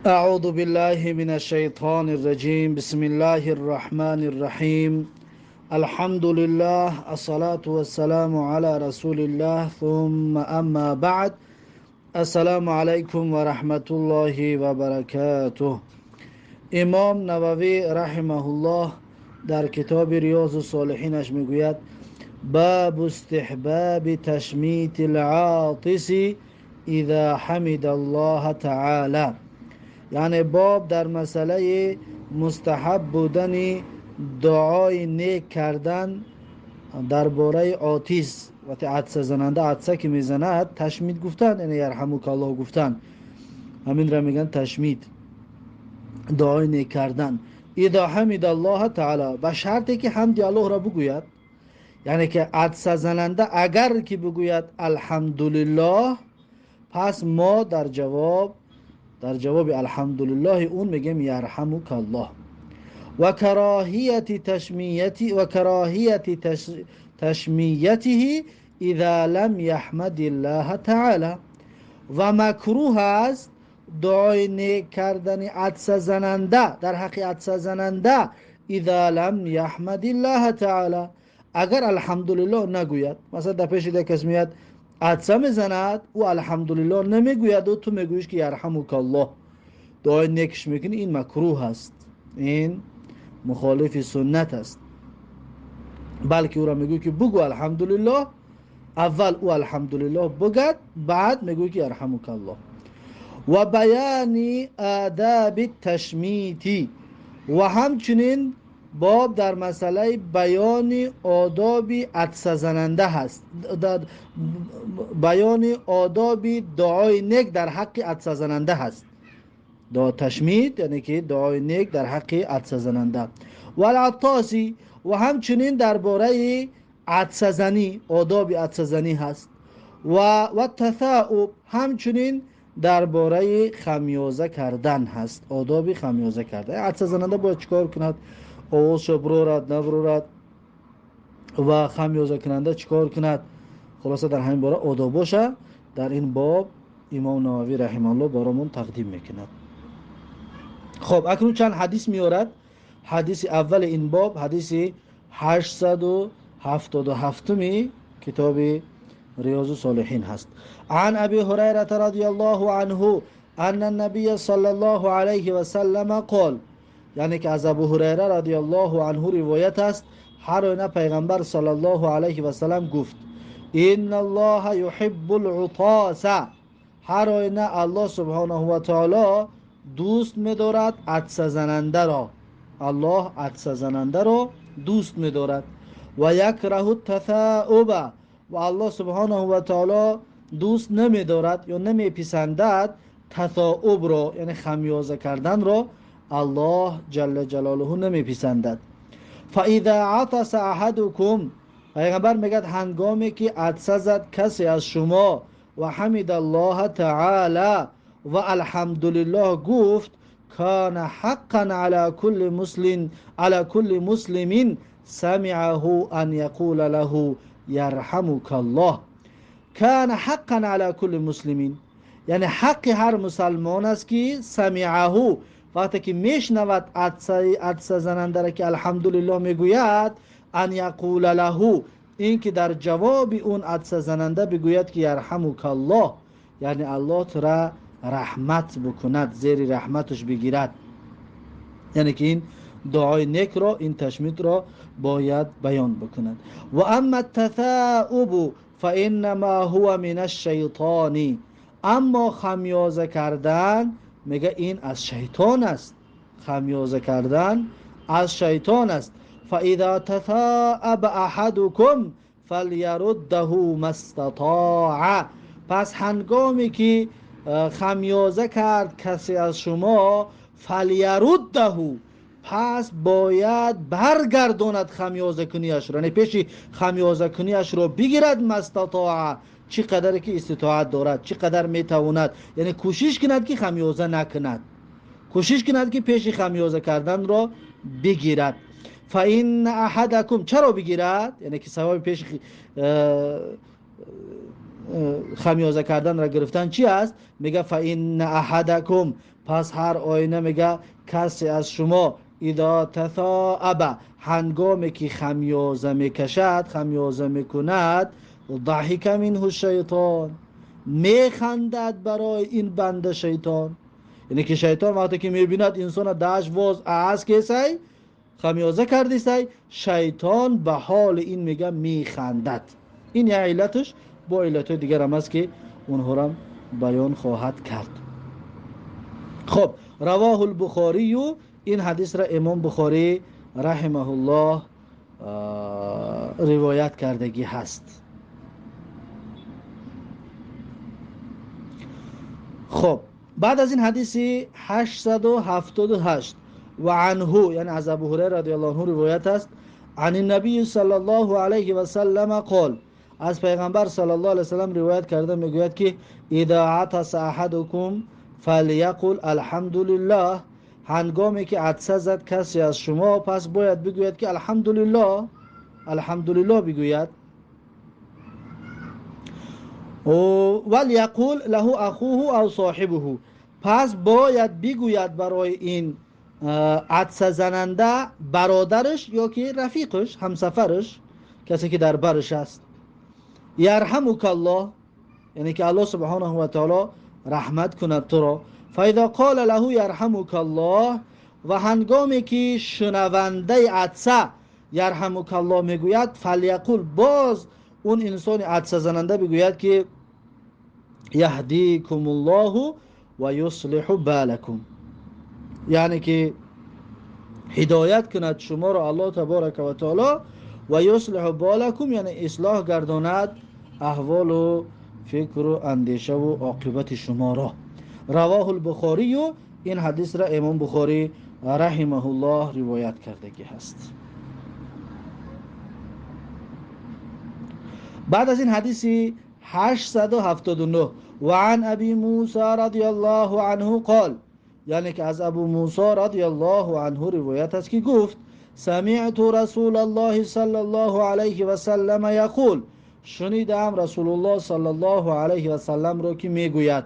أعوذ بالله من الشيطان الرجيم. بسم الله الرحمن الرحيم. الحمد لله، الصلاة والسلام على رسول الله، ثم أما بعد. السلام عليكم ورحمة الله وبركاته. امام نووی رحمه الله در کتاب ریاض الصالحینش میگوید: باب استحباب تشمیت العاطس اذا حمد الله تعالی. یعنی باب در مسئله مستحب بودن دعای نیک کردن درباره عاطس. وقتی عطسه زننده عطسه که میزند، تشمید گفتن، یعنی یرحمک الله گفتن، همین را میگن تشمید، دعای نیک کردن. اذا حمد الله تعالی، به شرطی که حمد الله را بگوید. یعنی که عطسه زننده اگر که بگوید الحمدلله، پس ما در جواب الحمدلله اون میگیم یرحمک الله. و کراهیت تشمیتی و کراهیت تشمیته اذا لم یحمد الله تعالی. و مکروه است دعای نیک کردن عطسه زننده در حق عطسه زننده، اذا لم یحمد الله تعالی، اگر الحمدلله نگوید. مثلا در پیش یک کس میاد عطسه میزند، او الحمدلله نمیگوید و تو میگویش که یرحمک الله، دعای نیکش میکنی، این مکروه است، این مخالف سنت است. بلکه او را میگوی که بگو الحمدلله. اول او الحمدلله بگد، بعد میگوی که یرحمک الله. و بیان آداب التشمیتی. و همچنین باب در مسئله بیان آداب عطسه زننده هست، در بیان آداب دعای نیک در حق عطسه زننده هست. دعا تشمید یعنی که دعای نیک در حق عطسه زننده. و العطاسی، و همچنین درباره عطسه زنی، آداب عطسه زنی هست. و تثاؤب، همچنین درباره خمیازه کردن هست، آداب خمیازه کردن. عطسه زننده باید چیکار کند؟ آوازش برورد، نبرورد؟ و خمیازه کننده چیکار کند؟ خلاصه در همین باره آداباشه در این باب امام نووی رحمه الله برامون تقدیم میکند. خب، اکنون چند حدیث میارد. حدیث اول این باب، حدیث 877 کتاب ریاض الصالحین هست. عن ابي هريره رضي الله عنه ان النبي صلى الله عليه وسلم قال. یعنی که از ابو هریره رضی الله عنه روایت است، هر آینه پیغمبر صلی الله علیه و سلم گفت: ان الله يحب العطاس. هر آینه الله سبحانه و تعالی دوست می‌دارد عطسه زننده را. الله عطسه زننده را دوست می‌دارد. و یکره التثاؤب. و الله سبحانه و تعالی دوست نمی‌دارد یا نمیپسندد تثاؤب را، یعنی خمیازه کردن را الله جل جلاله نمیپسندد. فاذا عطس احدكم، پیغمبر میگد هنگامی که عطسه زد کسی از شما، و حمد الله تعالی، و الحمدلله گفت، کان حقا على كل مسلم على كل مسلم سمعه ان يقول له يرحمك الله. کان حقا على كل مسلم، یعنی حق هر مسلمان است که سمعه، وقتی که میشنود عطسه زننده را که الحمدلله میگوید، ان یقول له، این که در جواب اون عطسه زننده بگوید که یرحمک الله، یعنی الله تو را رحمت بکند، زیر رحمتش بگیرد. یعنی که این دعای نیک را، این تشمید را باید بیان بکند. و اما التثاؤب فانما هو من الشیطان. اما خمیازه کردن، میگه این از شیطان است، خمیازه کردن از شیطان است. فاذا تثاءب احدكم فلیرده ما استطاع. پس هنگامی که خمیازه کرد کسی از شما، فلیرده، پس باید برگرداند خمیازه کنیش را، یعنی پیشی خمیازه کنیش را بگیرد. ما استطاع، چی قدر که استطاعت دارد، چی قدر میتواند، یعنی کوشش کند که خمیازه نکند، کوشش کند که پیش خمیازه کردن را بگیرد. فإن احدکم، چرا بگیرد؟ یعنی که سبب پیش خمیازه کردن را گرفتن چی است؟ میگه فان احدکم، پس هر آینه میگه کسی از شما اذا تثاءب، هنگامی که خمیازه میکشد، خمیازه میکند، ضحک منه الشیطان، میخندد برای این بنده شیطان. یعنی که شیطان وقتی که میبیند انسان دهش واز از کسی خمیازه کردی سی، شیطان به حال این میگه میخندد. این یه علتش با علت دیگر هم است که اونها هم بیان خواهد کرد. خب رواه البخاری، این حدیث را امام بخاری رحمه الله روایت کردگی هست. خب بعد از این حدیث 878 و عنه، یعنی از ابو هریره رضی الله عنه روایت است، عن النبی صلی الله علیه و سلم قال، از پیغمبر صلی الله علیه و سلم روایت کرده میگوید که اذا عطس احدکم فلیقل الحمدلله، هنگامی که عطسه زد کسی از شما پس باید بگوید که الحمدلله، الحمدلله بگوید. ولیقل له اخوه او صاحبه، پس باید بگوید برای این عطسه زننده برادرش یا که رفیقش، همسفرش، کسی که در برش است، یرحمک الله، یعنی که الله سبحانه و تعالی رحمت کند تو را. فاذا قال له یرحمک الله، و هنگامی که شنونده عطسه یرحمک الله میگوید، فلیقل، باز اون انسان عطسه زننده بگوید که یهدیکم الله و یصلح بالکم، یعنی که هدایت کند شما را الله تبارک و تعالی، و یصلح بالکم یعنی اصلاح گرداند احوال و فکر و اندیشه و عاقبت شما را. رواه البخاری، این حدیث را امام بخاری رحمه الله روایت کردگی هست. بعد از این حدیث 879 و عن ابی موسی رضی الله عنه قال، یعنی که از ابو موسی رضی الله عنه روایت است که گفت سمعت رسول الله صلی الله علیه و سلم یقول، شنیدم رسول الله صلی الله علیه و سلم را که میگوید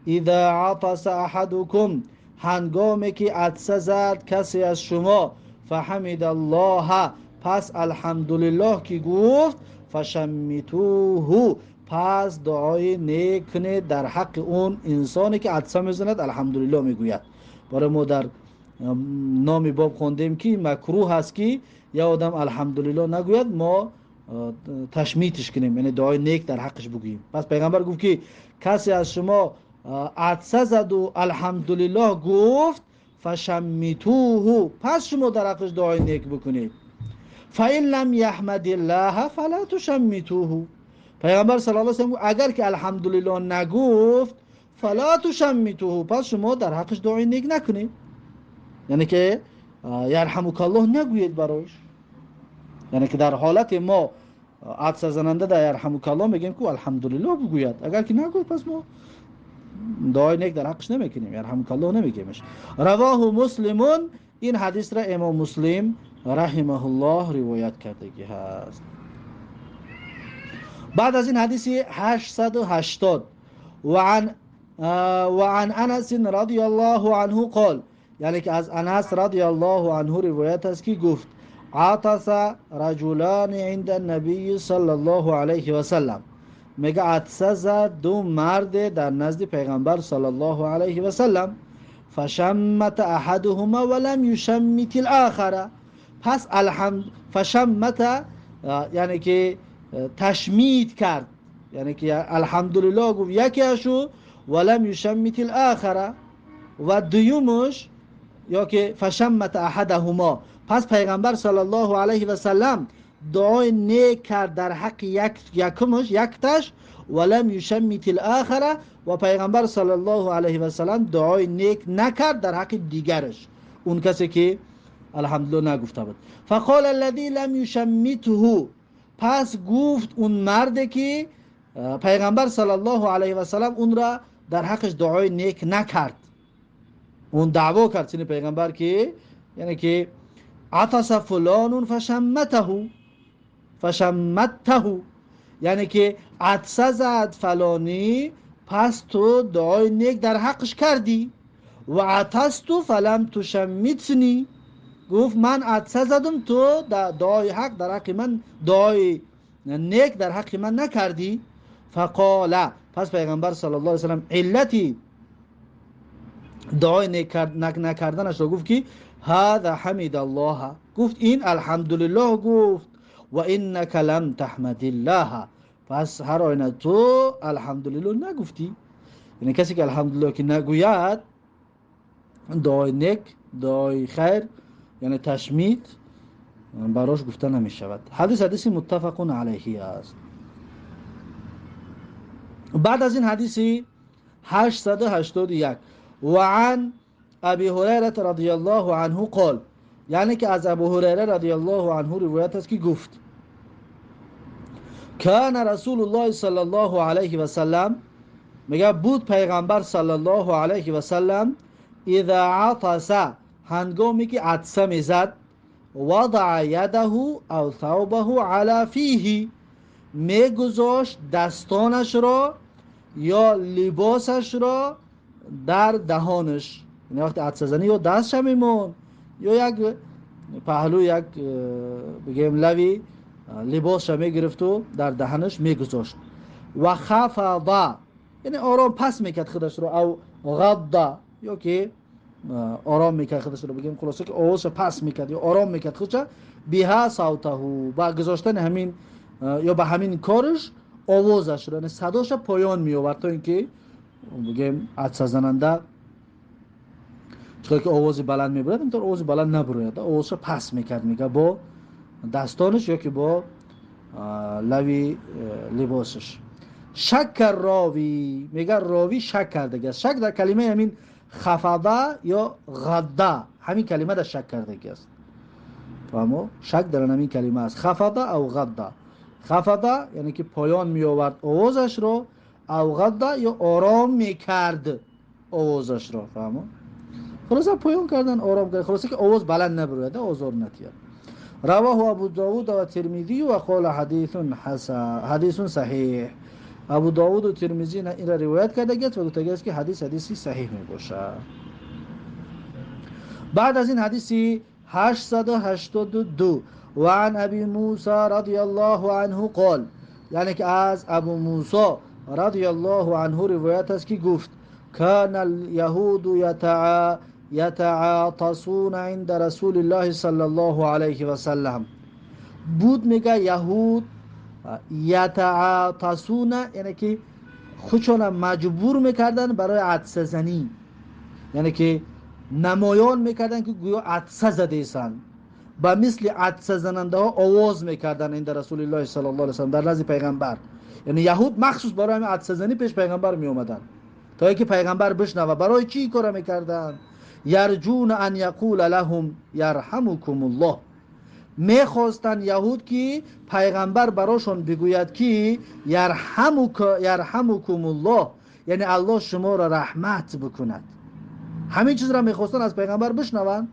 اذا عطس احدکم، هنگامی که عطسه زد کسی از شما، فحمد الله، پس الحمدلله که گفت، فشمتوه، پس دعای نیک کنید در حق اون انسانی که عطسه میزند الحمدلله میگوید. برای ما در نام باب خوندیم که مکروه هست که یا آدم الحمدلله نگوید، ما تشمیتش کنیم، یعنی دعای نیک در حقش بگوییم. پس پیغمبر گفت که کسی از شما عطسه زد و الحمدلله گفت، فشمتوه، پس شما در حقش دعای نیک بکنید. فإن لم يحمد الله فلا تشمتوه، پیغمبر صلی الله علیه و سلم اگر که الحمدلله نگفت، فلا تشمتوه، پس شما در حقش دعای نیک نکنید، یعنی که یرحمک الله نگویید براش. یعنی که در حالت ما عطسه زننده در یرحمک الله میگیم که الحمدلله بگوید، اگر که نگفت پس ما دعای نیک در حقش نمیکنیم، یرحمک الله نمیگیمش. رواه مسلمون، این حدیث را امام مسلم رحمه الله روایت کردگی هست. بعد از این حدیث 880 و عن انس رضی الله عنه قال، یعنی که از انس رضی الله عنه روایت است که گفت عطس رجلان عند النبی صلی الله علیه و سلم، میگه عطسه زد دو مرد در نزد پیغمبر صلی الله علیه و سلم، فشمت احدهما ولم یشمت الاخر، پس الحمد فشمت یعنی که تشمید کرد، یعنی که الحمدلله گفت یکی اشو، ولم یشمت الاخر، و دویمش یا که فشمت احدهما، پس پیغمبر صلی الله علیه و سلم دعای نیک کرد در حق یکمش یکتش، ولم یشمت الاخر، و پیغمبر صلی الله علیه و سلم دعای نیک نکرد در حق دیگرش، اون کسی که الحمدلله نگفته بود. فقال الذی لم یشمته، پس گفت اون مرد که پیغمبر صلی الله علیه و سلم اون را در حقش دعای نیک نکرد، اون دعوا کرد سین پیغمبر که یعنی که عطس فلان فشمته، یعنی که عطسه زد فلانی پس تو دعای نیک در حقش کردی. و عطست فلم تشمتنی، گفت من عطسه زدم تو دعای حق در حق من، دعای نیک در حق من نکردی. فقال، پس پیغمبر صلی الله علیه وسلم علتی دعای نیک نکردنش را گفت که هذا حمد الله، گفت این الحمدلله گفت، و انک لم تحمد الله، پس هر آینه تو الحمدلله نگفتی. یعنی کسی که الحمدلله که نگوید دعای نیک، دعای خیر، یعنی تشمید براش گفته نمی شود. حدیث حدیث متفق علیه است. بعد از این حدیثی 881 و عن ابی هریره رضی الله عنه قال، یعنی که از ابو هریره رضی الله عنه روایت است که گفت کان رسول الله صلی الله علیه و سلم، میگه بود پیغمبر صلی الله علیه و سلم اذا عطس، هنگامی که عطسه میزد، وضع یده او ثوبه علی فیه، میگذاشت دستانش را یا لباسش را در دهانش. یعنی وقتی عطسه زنی یا دستش میمون یا یک پهلو، یک بگیم لوی لباسش میگرفت و در دهانش میگذاشت. و خفض، یعنی آرام پس میکرد خودش رو، او غض، یا که آرام میکرد خودش رو، بگیم خلاصه که آوازش پس میکرد یا آرام میکرد خودش، بها صوته، با گذاشتن همین یا به همین کارش آوازش رو، یعنی صداش پایان می آورد تا اینکه بگیم عطسه زننده چون که آواز بلند میبرد اینطور آواز بلند نبرد، آوازش پس میکرد میگه با دستانش یا که با لوی لباسش. شک راوی، میگه راوی شک کرده است. شک در کلمه همین خفضه یا غضه، همین کلمه در شک کرده است. فهمو؟ شک در همین کلمه است، خفضه او غضه. خفضه یعنی که پایان می آورد آوازش رو، او غضه یا آرام میکرد آوازش رو. فهمو؟ خلاصه پایان کردن، آرام کرد، خلاصه که آواز بلند نبرد، آزار نتید. رواه ابو داود و ترمذی و قال حدیث حسن، حدیث صحیح. ابو داود و ترمذی این را روایت کرده است و گفته است که حدیث حدیثی صحیح می باشد. بعد از این حدیثی 882 و عن ابی موسی رضی الله عنه قال، یعنی که از ابو موسی رضی الله عنه روایت است که گفت کان الیهود یتعاطسون عند رسول الله صلی الله علیه و سلم. بود میگه یهود یتعاطسون، یعنی که خودشون مجبور میکردن برای عطسه زنی، یعنی که نمایان میکردن که گویا عطسه زده ایسان، با مثل عطسه زننده ها آواز میکردن عند رسول الله صلی الله علیه و سلم، در نزد پیغمبر. یعنی یهود مخصوص برای همین عطسه زنی پیش پیغمبر می اومدن تا اینکه پیغمبر بشنوه. برای چی کار میکردن؟ یرجون ان یقول لهم یرحمکم الله، میخواستن یهود که پیغمبر براشون بگوید که یرحمکم الله، یعنی الله شما را رحمت بکند. همین چیز را میخواستن از پیغمبر بشنوند.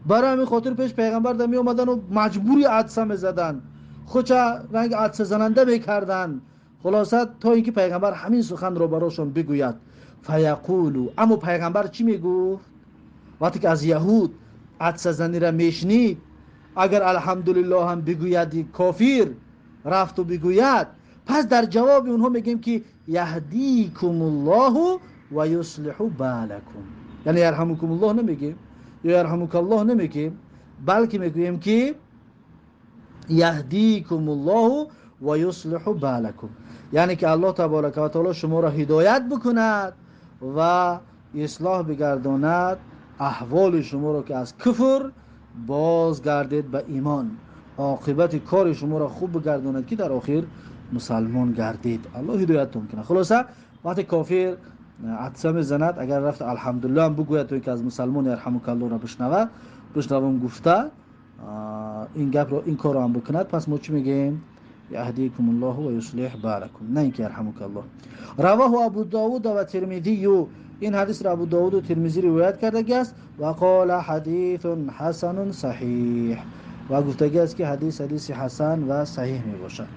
برای همین خاطر پیش پیغمبر در می اومدن و مجبوری عطسه میزدن، خودش رنگ عطسه زننده میکردن، خلاصه تا اینکه پیغمبر همین سخن را براشون بگوید. فیقولو، اما پیغمبر چی میگفت؟ وقتی که از یهود عطسه زنی را میشنید، اگر الحمدلله هم بگوید کافر رفت و بگوید، پس در جواب اونها میگیم که یهدیکم الله و یصلح بالکم، یعنی یرحمکم الله نمیگیم یا یرحمک الله نمیگیم، بلکه میگوییم که یهدیکم الله و یصلح بالکم، یعنی که الله تبارک و تعالی شما را هدایت بکند و اصلاح بگرداند احوال شما را که از کفر بازگردید به ایمان، عاقبت کار شما را خوب بگرداند که در آخر مسلمان گردید. الله هدایتتون کنه. خلاصه وقتی کافر عطسه میزند، اگر رفت الحمدلله هم بگوید تو که از مسلمان یرحمک الله را بشنوه، بشنوم گفته این گپ رو، این کار رو هم بکند، پس ما چی میگیم؟ یهدیکم الله و یصلح بالکم، نه اینکه یرحمک الله. رواه ابو داود و ترمذی، این حدیث را ابو داود و ترمذی روایت کرده است و قال حدیث حسن صحیح، و گفته است که حدیث حدیث حسن و صحیح می باشد.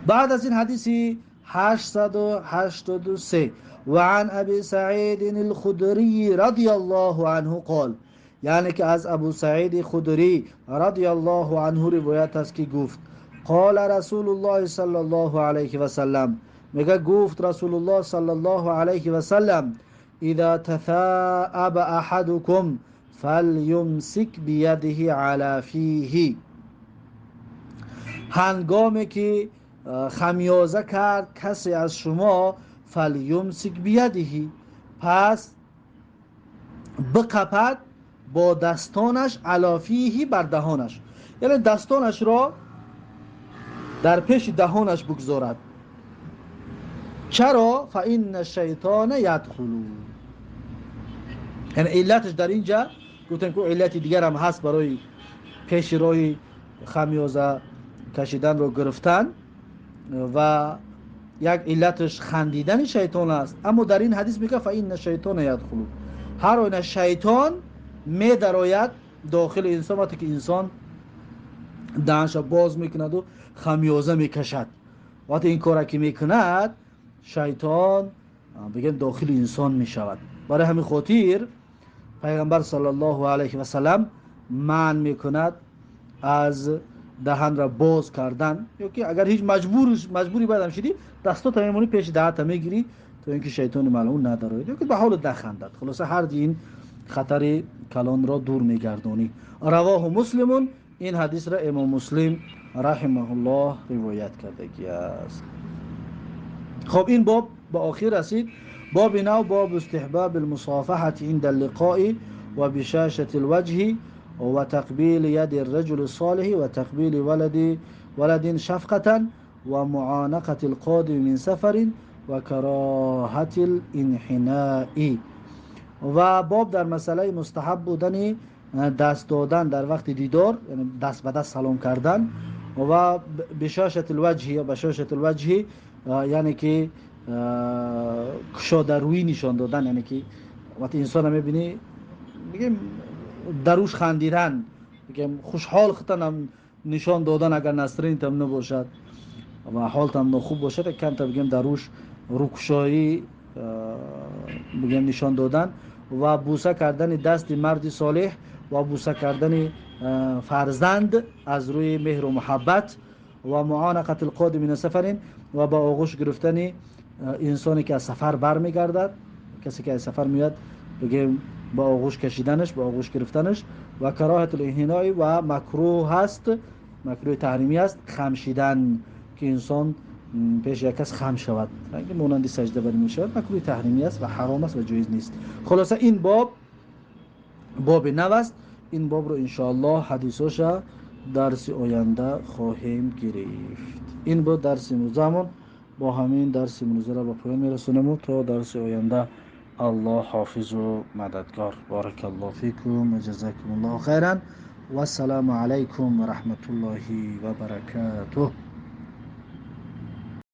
بعد از این حدیثی 883 وعن ابی سعید الخدری رضی الله عنه قال، یعنی که از ابو سعید خدری رضی الله عنه روایت است که گفت قال رسول الله صلی الله علیه و سلم، میگه گفت رسول الله صلی الله علیه و سلم اذا تثاءب احدكم فلیمسک بیده علی فیه، هنگامی که خمیازه کرد کسی از شما فلیمسک بیده، پس بقپد با دستانش علی فیه بر دهانش، یعنی دستانش را در پیش دهانش بگذارد. چرا؟ فان الشیطان یدخل، یعنی علتش در اینجا گفتیم که علت دیگر هم هست برای پیش روی خمیازه کشیدن رو گرفتن و یک علتش خندیدن شیطان است. اما در این حدیث میگه فان الشیطان یدخل، هر آینه شیطان می درآید داخل انسان وقتی که انسان دهنش باز میکند و خمیازه میکشد، وقتی این کار که میکند شیطان بگیم داخل انسان میشود. برای همین خاطر پیغمبر صلی الله علیه و سلم منع میکند از دهن را باز کردن، یا که اگر هیچ مجبوری باید هم شدی دستات میمونی پیش دهنت میگیری تا اینکه شیطان ملعون نداره یا که به حال نخندد. خلاصه هر این خطر کلان را دور میگردانی. رواه مسلم، این حدیث را امام مسلم رحمه الله روایت کرده است. خب این باب به آخر رسید. باب نو، باب استحباب المصافحة عند اللقاء وبشاشة الوجه وتقبيل يد الرجل الصالح وتقبيل ولد شفقة ومعانقة القادم من سفر وكراهة الانحناء. و باب در مسئله مستحب بودن دست دادن در وقت دیدار، یعنی دست به دست سلام کردن، و بشاشة الوجه یا بشاشة الوجه یعنی که کشاده روی نشان دادن، یعنی که وقتی انسان رو میبینی میگیم دروش خندیدن، میگیم خوشحال خودتان نشان دادن، اگر نسرین تم نباشد و حالتم نخوب باشد کم تا بگیم دروش روکشایی بگیم نشان دادن، و بوسه کردن دست مرد صالح و بوسه کردن فرزند از روی مهر و محبت، و معانقه القادم من سفر، و با آغوش گرفتن انسانی که از سفر برمیگردد، کسی که از سفر میاد بگیم با آغوش کشیدنش، با آغوش گرفتنش، و کراهت الانحناء، و مکروه هست، مکروه تحریمی است خمشیدن، که انسان پیش یک کس خم شود، رنگ مانند سجده بر میشود، مکروه تحریمی است و حرام است و جایز نیست. خلاصه این باب باب نو است. این باب رو انشاءالله حدیثش درس آینده خواهیم گرفت. این بود درس امروزمون. با همین درس امروزه را به پایان میرسونیم تا درس آینده. الله حافظ و مددگار. بارک الله فیکم و جزاکم الله خیرا و السلام علیکم و رحمت الله و برکاته.